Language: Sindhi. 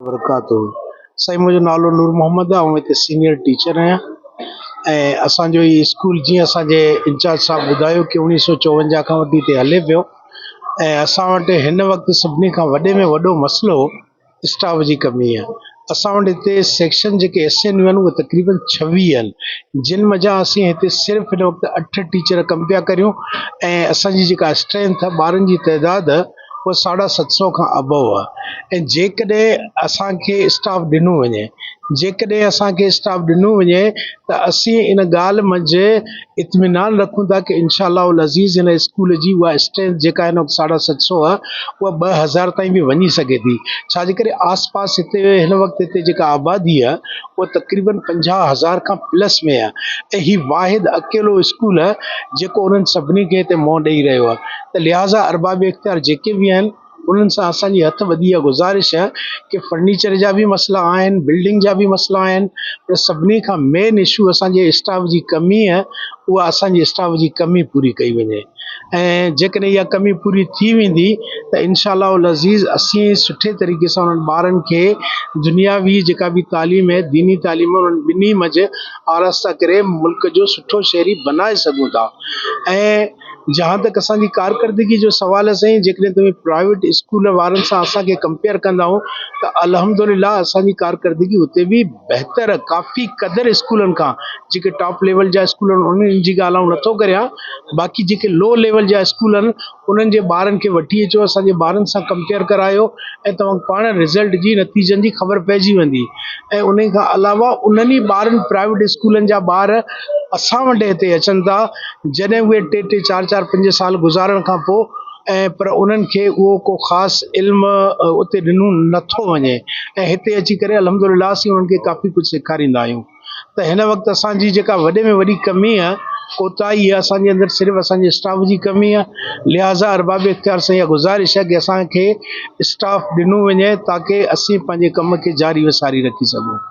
وبرڪاته سائين منهنجو نالو نور محمد آهي آئون هتي سينئر ٽيچر آهيان ۽ اسان جو هي اسڪول جيئن اسان جي انچارج صاحب ٻڌايو ڪي اوڻيهه سو چوونجاهه کان وٺي هتي هلي پيو ۽ اسان وٽ هن وقت سڀني کان وڏي ۾ وڏو مسئلو اسٽاف جي ڪمي آهي اسان وٽ هتي سيڪشن جيڪي ايس اين يو آهن اهي تقريبن ڇويهه آهن جن منجهان اسين هتي صرف هن وقت اٺ ٽيچر ڪم پيا ڪريون ۽ اسان جي جيڪا اسٽرينٿ آهي ٻارن جي تعداد اهو ساڍا ست سو کان ابو آهي ۽ جيڪڏهن اسان کي اسٽاف ڏنو وڃي جيڪڏهن اسان کي اسٽاف ڏنو وڃي ته اسين ان ڳالهه منجهه اطمينان رکون ٿا ڪه انشاء الله العزيز هن اسڪول جي اها اسٽرينٿ جيڪا هن وقت ساڍا ست سو آهي اها 2000 تائين به وڃي سگهي ٿي ڇا جي ڪري آس پاس هتي هن وقت هتي جيڪا آبادي آهي اها تقريبن 50,000 کان پلس ۾ آهي ۽ هي واحد اڪيلو اسڪول آهي جيڪو انهن سڀني کي هتي منهن ڏئي رهيو آهي ته لهٰذا ارباب اختيار جيڪي به آهن انهن سان اسان جي هٿ ٻڌي اها گذارش آهي ڪي فرنيچر جا به مسئلا آهن بلڊنگ جا به مسئلا آهن پر سڀني کان مين اشو اسان جي اسٽاف جي ڪمي آهي اها اسان جي اسٽاف جي ڪمي پوري ڪئي وڃي ۽ جيڪڏهن اها ڪمي پوري ٿي ويندي ته انشاء الله العزيز اسين سٺي طريقي سان انهن ٻارن کي دنياوي جيڪا به تعليم ۽ ديني تعليم انهن ٻنهي منجهه آراسته ڪري ملڪ جو سٺو شهري بنائي سگهون ٿا ۽ جهان تڪ اسان جي ڪارڪردگي جو سوال آهي سائين جيڪڏهن توهين پرائيويٽ اسڪول وارن سان اسان کي ڪمپيئر ڪندا آهيون ته الحمد لله اسان جي ڪارڪردگي اتي به بهتر ڪافي قدر اسڪولن کان جيڪي ٽاپ ليول جا اسڪول آهن انهن جي ڳالهه آئون نٿو ڪريان باقي جيڪي لو ليول جا اسڪول آهن انهن جي ٻارن کي وٺي اچو اسان جي ٻارن سان ڪمپيئر ڪرايو ۽ توهان کي پاڻ رزلٽ جي نتيجن جي خبر پئجي ويندي ۽ انهي کان علاوه انهن ئي ٻارن پرائيويٽ اسڪولن جا ٻار اسان وٽ هتي اچن ٿا جڏهن اهي ٽي ٽي چار چار پنج سال گذارڻ کان پوء ۽ پر انهن کي اهو ڪو خاص علم اتي ڏنو نٿو وڃي ۽ هتي اچي ڪري الحمد لله اسين انهن کي ڪافي ڪجهه سيکاريندا آهيون ته هن وقت اسان جي جيڪا وڏي ۾ وڏي ڪمي آهي ڪوتاهي آهي اسان جي اندر صرف اسان جي اسٽاف جي ڪمي آهي لهٰذا ارباب اختيار سان اها گذارش آهي ڪي اسان کي اسٽاف ڏنو وڃي تاڪه اسين پنهنجي ڪم کي جاري و ساري رکي سگهون.